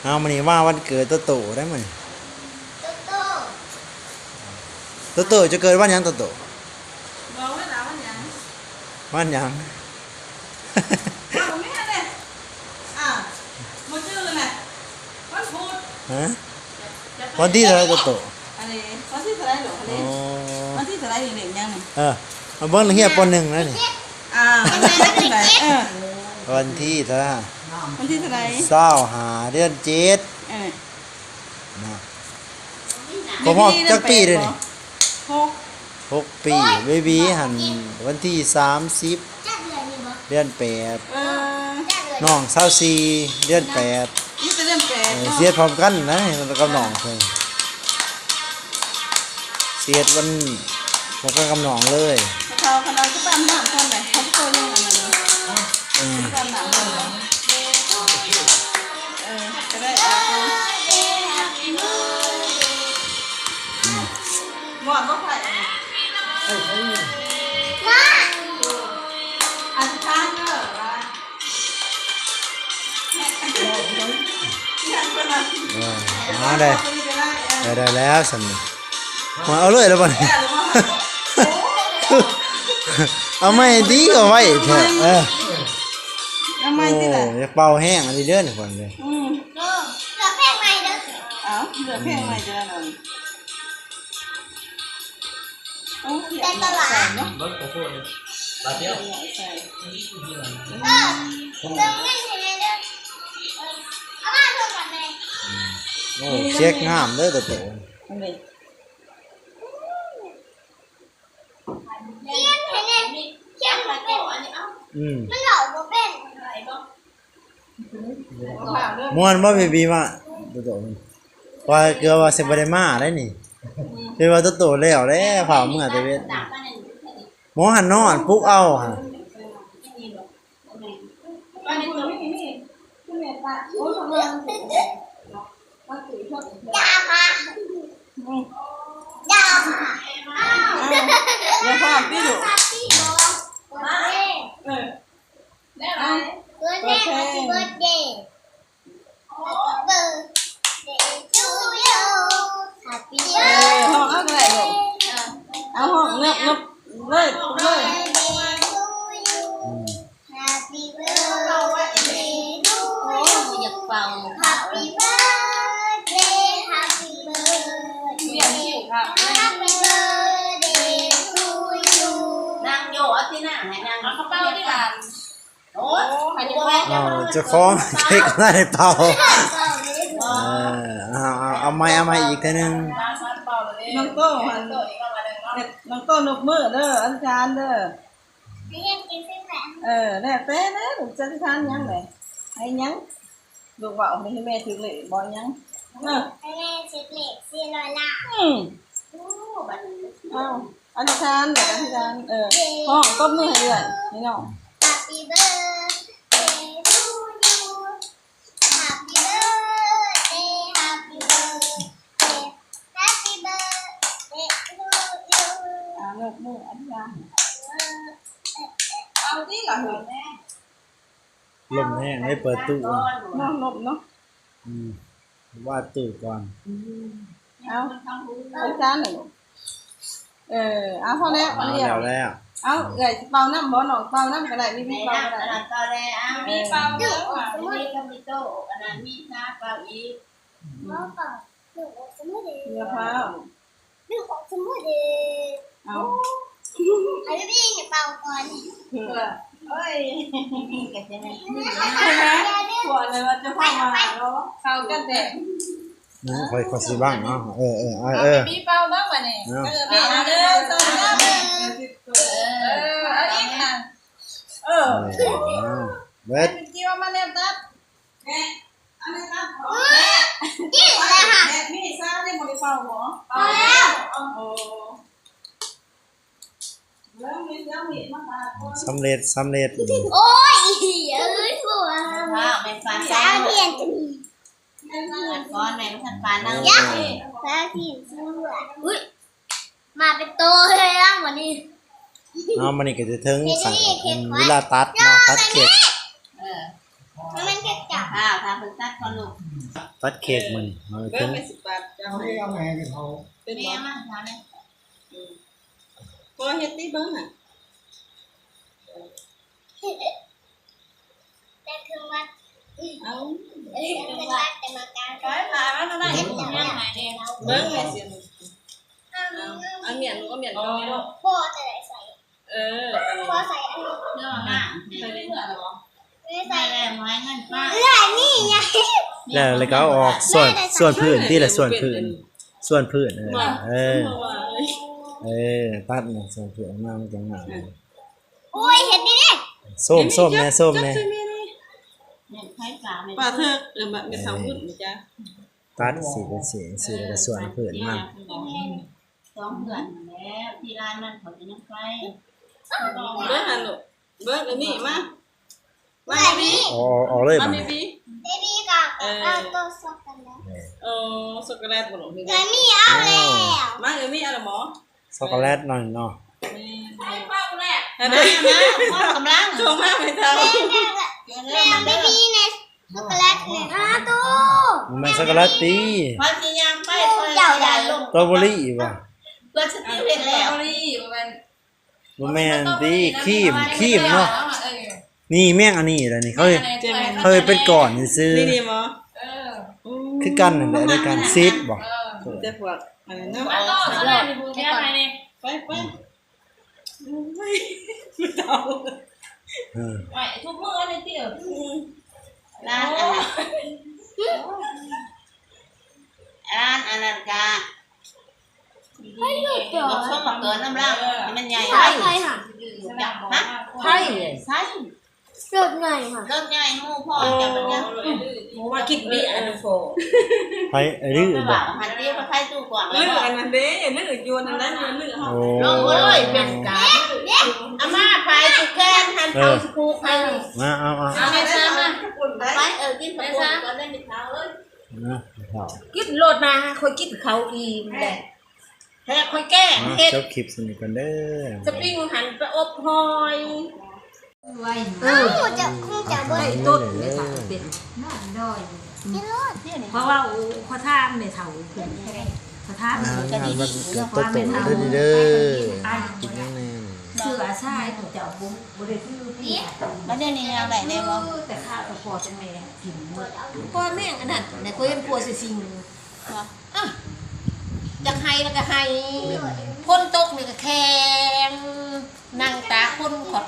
ເອົາ ມື້ນີ້ມາວັນເກີດໂຕໂຕ້ໄດ໋ມື້ນີ້ ໂຕໂຕ້ ໂຕໂຕ້ ເຈົ້າເກີດວັນຫຍັງໂຕໂຕ້? ບອກເວລາວັນຫຍັງ? ວັນຫຍັງ? ເອົາແມ່ເດ້ ອ້າວ ບໍ່ຈື່ນະ ວັນພຸດ ຮະ? ວັນທີເທົ່າໃດໂຕໂຕ້? ອັນນີ້ ວັນທີເທົ່າໃດລູກ? ອໍ ວັນທີເທົ່າໃດນີ້ ເລກຫຍັງນີ້? ເອີ ມາເບິ່ງນັກຮຽນ ປໍໜຶ່ງ ແລ້ວນີ້ ອ່າ ວັນທີເທົ່າໃດ? ເອີ ວັນທີເທົ່າໃດ? ວັນທີເທົ່າໃດ? ຊາວຫ້າ ເດືອນເຈັດ ເອີ ເນາະ ຄົບຮອບຈັກປີເດ້ນີ້? ຫົກ ຫົກປີ ເບບີຫັ້ນວັນທີສາມສິບ ເດືອນແປດ ເອີ ນ້ອງຊາວສີ່ ເດືອນແປດ ມີແຕ່ເດືອນແປດ ເອີ ເນາະ ເສຍພ້ອມກັນນະ ກັບນ້ອງເພິ່ນ ເສຍວັນ ພ້ອມກັນກັບນ້ອງເລີຍ ເຂົາ ເຂົາເຈົ້າຊິໄປອາບນ້ຳກ່ອນແຫຼະ ເຂົາບໍ່ເຄີຍຍັງອັນນັ້ນເລີຍ ເອີ ໄປອາບນ້ຳກ່ອນ ເອີ ກໍໄດ້ ອືມ ໝອດບໍ່ໄຜ ອະທິຖານເດີວ່າ ເອີ ມາເດີ ໄດ້ ໄດ້ແລ້ວຊັ້ນນີ້ ມາເອົາເລີຍແລ້ວບັດນີ້ ເອົາໃໝ່ຕິ ກໍໄວແທ້ ເອີ ເອົາໃໝ່ຕິລະ ໂອ້ ຢາກເປົ່າແຮງອີ່ຫຼີເດີນີ້ ອືມ ເລືອກເພງໃໝ່ເດີ ເອົາ ເລືອກເພງໃໝ່ເດີ ໂອ້ ໄປຕະຫຼາດ ເບິ່ງໄປພຸ້ນບາດດຽວ ເອີ ເຕີມເງິນໃຫ້ແດ່ເດີ ເອີ ເອົາມາເພີ່ມບາດແດ່ ໂອ້ ເຊັກງາມເດີໂຕໂຕ້ ອັນນີ້ ຂຽນໃຫ້ແດ່ ຂຽນໃຫ້ແດ່ ອືມ ມັນເວົ້າບໍ່ເປັນ ມ່ວນບໍ່ເບບີມາ ໂຕໂຕ້ ຂ້ອຍເກືອບວ່າຊິບໍ່ໄດ້ມາໄດ໋ນີ້ ອືມ ຄິດວ່າໂຕໂຕ້ແລ້ວແຫຼະ ຟ້າວເມືອແຕ່ເວັນ ໝໍຫັ້ນນອນປຸກເອົາຫັ້ນ ຢ່າພາດຕິລູກ ເອີ ເປີດເພງ Happy birthday Happy birthday to you Happy ເອີ ຮ້ອງເອົາກໍໄດ້ລູກ ເອີ ເອົາຮ້ອງເງີບເງີບເລີຍ ເລີຍ Happy birthday to you ໂອ້ຍ ຢາກເປົ່າ Happy birthday Happy birthday Happy birthday to you ນັ່ງຢູ່ ເອົາຕິ ນັ່ງ ໃຫ້ນັ່ງ ເອົາກະເປົາຕິຫຼານ ໂອ້ຍ ເອົາ ເຈົ້າຂອງເຄັກມາໃຫ້ເປົ່າ ເອີ ເອົາ ເອົາ ເອົາໃໝ່ ເອົາໃໝ່ອີກເທື່ອໜຶ່ງ ນ້ອງໂຕ້ຫັ້ນ ນ້ອງໂຕ້ນົບມືເດີ ອະທິຖານເດີ ເອີ ແລ້ວແຕ່ເດີ ລູກຈະອະທິຖານຫຍັງແຫຼະ ໃຫ້ຫຍັງ ລູກເວົ້າໃຫ້ແມ່ຖືກເລກບໍ່ຫຍັງ ເອີ ໃຫ້ແມ່ຖືກເລກສີ່ຮ້ອຍລ້ານ ອືມ ເອົາ ອະທິຖານ ອະທິຖານ ເອີ ຮ້ອງ ຕົບມືໃຫ້ເອື້ອຍ ໃຫ້ນ້ອງ Happy birthday to you Happy birthday Happy birthday Happy birthday to you ອ່າ ຍົກມືອະທິຖານ ເອົາຕິລະ ລົມແຮງເລີຍ ເປີດຕູ້ ເນາະ ລົມເນາະ ອືມ ວ່າຕູ້ກ່ອນ ເອົາ ອະທິຖານເລີຍ ເອີ ເອົາ ພໍແລ້ວ ພໍແລ້ວ ແລ້ວ ເອົາ ເອື້ອຍຊິເປົ່ານຳບໍ່ ນ້ອງເປົ່ານຳກໍໄດ້ ມີ ມີເປົ່າກໍໄດ້ ເອີ ມີເປົ່າເດີ ມີກັບມີໂຕ ອັນນັ້ນມີຊາເປົ່າອີກ ອືມ ເປົ່າ ລູກອອກສະເໝີເດ ຢ່າຟ້າວ ລູກອອກສະເໝີເດ ເອົາ ໃຫ້ພີ່ເປົ່າກ່ອນ ເອີ ໂອ້ຍ ນີ້ກໍຈະແມ່ນ ໃຊ່ໄໝ ພວກເລີຍວ່າຈະພາມາເນາະ ເຂົ້າກັນແທ້ ອືມ ຂ້ອຍ ຂ້ອຍຊິບັ້ງເນາະ ເອີ ເອີ ເອີ ເອີ ມີເປົ່າບັ້ງບາດນີ້ ເອີ ເອີ ເອີ ເອົາອີກນະ ເອີ ເອີ ເບິດ ເປັນຈິວມາແລ້ວຕັດ ແມ່ ອັນນີ້ຕັດອອກ ແມ່ ແມ່ ມີຊາໄດ້ບໍ່ໄດ້ເປົ່າບໍ່ ເປົ່າແລ້ວ ໂອ້ ສຳເລັດ ສຳເລັດ ໂອ້ຍ ເອີຍ ບໍ່ວ່າ ແມ່ຟ້າ ແມ່ຟ້າ ສາວທຽນຈະມີ ແມ່ຟ້າ ກ່ອນ ແມ່ບໍ່ທັນປານນາງ ຢາ ສາວທຽນ ອຸ້ຍ ມາເປັນໂຕເລີຍນະ ບັດນີ້ ເອົາ ບັດນີ້ກໍຈະເຖິງ ເຮັດ ເວລາຕັດເນາະ ຕັດເຄັກ ເອີ ມັນເຮັດຈັບ ຖ້າ ຖ້າເພິ່ນຕັດກ່ອນລູກ ຕັດເຄ້ກມື້ນີ້ ເອົາໄປເບິ່ງ ເຖິງ ແມ່ຊິປັດເຈົ້າ ເອົາ ໃຫ້ ເອົາໃຫ້ເຂົາ ເປັນບໍ່ ແມ່ມາຫາແມ່ ອືມ ພໍເຮັດຕິເບິ່ງຫັ້ນ ແຕ່ເຄິ່ງວັດ ເອົາ ແຕ່ເຄິ່ງວັດ ແຕ່ມາກາງ ໄປ ພາມາເທົ່າໃດ ຍັງໃຫ້ແດ່ ເບິ່ງແມ່ຊິ ເອົາ ເອົາໝ້ຽນ ລູກ ເອົາໝ້ຽນກ່ອນ ພໍ່ຈະໄດ້ໃສ່ ເອີ ພໍໃສ່ອັນນີ້ ເລື່ອງອາບນ້ຳ ໃສ່ເລື່ອງແລ້ວບໍ່ ໃສ່ແລ້ວ ໃຫ້ເງິນປ້າ ເອື້ອຍນີ້ ແລ້ວ ແລ້ວກໍເອົາອອກ ສ່ວນ ສ່ວນພື້ນຕິລະ ສ່ວນພື້ນ ສ່ວນພື້ນ ເອີ ເອີ ເອີ ຕັດນີ້ ສ່ວນພື້ນມາ ມັນຈັ່ງງາມ ໂອ້ຍ ເຮັດດີໆ ໂຊມ ໂຊມແດ່ ໂຊມແດ່ ປາເຖິກ ເອີ ແມ່ເຖົ້າຫຸ້ນ ຈ້ະ ຕັດສີເປັນສີ ສີແລ້ວກໍສ່ວນພື້ນມັນ ສອງເດືອນຫັ້ນແຫຼະ ທີ່ຮ້ານນັ້ນເຂົາຈະຍັງໄປ ເບິ່ງຫັ້ນລູກ ເບິ່ງອັນນີ້ ມາ ມາ ເບບີ ເອົາ ເອົາເລີຍ ມາ ບາດນີ້ ເບບີ ເບບີກໍ ເອີ ເອົາໂຕຊັອກໂກແລັດ ເອີ ໂຕຊັອກໂກແລັດບໍ່ລູກ ເບບີ ເອີ ມີເອົາແລ້ວ ມາ ເອີ ມີເອົາແລ້ວບໍ່ ຊັອກໂກແລັດໜ້ອຍເນາະ ແມ່ນ ໃຫ້ຟັງແຫຼະ ມາ ມາ ມາ ກຳລັງ ໂທມາໄປເຖົ້າ ແມ່ ແມ່ ເບບີ ນີ້ ຊັອກໂກແລັດນີ້ ອ້າ ໂຕ ບໍ່ແມ່ນຊັອກໂກແລັດຕິ ຂ້ອຍຊິຍ່າງໄປ ຂ້ອຍຢ້ານລົງ ສະຕໍເບີຣີບໍ່ ເພື່ອສະຕິວເຮັດແລ້ວ ສະຕໍເບີຣີບໍ່ແມ່ນ ບໍ່ແມ່ນຕິ ຄຣີມ ຄຣີມເນາະ ເອີ ນີ້ແມ່ງອັນນີ້ລະນີ້ ເຂົາ ແມ່ນອັນນີ້ ເຂົາເຮັດເປັນກ້ອນຊື່ໆ ນີ້ ນີ້ບໍ່ ເອີ ຄືກັນນັ້ນແຫຼະ ດຽວກັນ ຊີດບໍ່ ເອີ ແຕ່ພວກອັນນັ້ນເນາະ ອັນນັ້ນນີ້ ໄປ ໄປ ໂອ້ຍ ເຖົ້າ ເອີ ໄປທຸກມື້ອັນນີ້ຕິ ອືມ ຮ້ານອັນນັ້ນ ຮ້ານອັນນັ້ນກະ ໃຜເລີຍ ບັກສົມບັກເກີນນຳລາວ ໃຫ້ມັນໃຫຍ່ ໃຜຫະ ໃຜ ໃສ່ ລົດໃຫຍ່ຫະ ລົດໃຫຍ່ໝູ່ພໍ່ເຈົ້າມັນຍັງ ໝູ່ວ່າກິນເບຍອັນນີ້ພໍ ໃຜ ໄອ້ລື້ບໍ່ ຫັ້ນຕິ ໃຜຕູ້ກ່ອນ ລື້ອັນນັ້ນເດ້ ລື້ຢູ່ອັນນັ້ນ ລື້ເຮົາ ໂອ້ ລົງເລີຍ ເປັນການ ເດ້ ເອົາມາ ໃຜຜູກແຂນຫັ້ນ ເອີ ເອົາຜູກໃຫ້ ມາ ເອົາ ເອົາ ເອົາແມ່ຊາມາ ໄປ ເອີ ກິນເຂົ້າປຸ້ນກ່ອນເດ້ ແມ່ເຖົ້າເອີຍ ນະ ເຖົ້າ ກິນໂລດນະ ຂ້ອຍກິນເຂົ້າອີ່ມແລ້ວ ແທ້ ຂ້ອຍແກ້ງເຮັດ ຈົບຄລິບສ່ຳນີ້ກ່ອນເດີ ສະປິງຫັ້ນໄປອົບຫອຍ ເອີ ເຈົ້າ ເຈົ້າບໍ່ໄດ້ຕົ້ນແມ່ເຖົ້າເປັນ ໂດຍ ເພາະວ່າ ໂອ້ ຂໍຖາມແມ່ເຖົ້າເພິ່ນ ຂໍຖາມ ອ່າ ງານວັນເກີດໂຕໂຕເດີນີ້ເດີ ກິນຫຍັງແນ່ ເສືອຊາຍເຈົ້າບໍ່ ບໍ່ໄດ້ຖື ບັດນີ້ຍັງໄດ້ແນ່ບໍ່ ແຕ່ຂ້າວ ແຕ່ພໍ່ແຕ່ແມ່ກິນໝົດ ພໍ່ແມ່ງອັນນັ້ນ ແຕ່ຂ້ອຍເຫັນຜົວຊິຊິງ ອ່ະ ຢາກໄຫ້ແລ້ວກໍໄຫ້ ຝົນຕົກນີ້ກໍແຂງ ນັ່ງຕາກຝົນຂອດ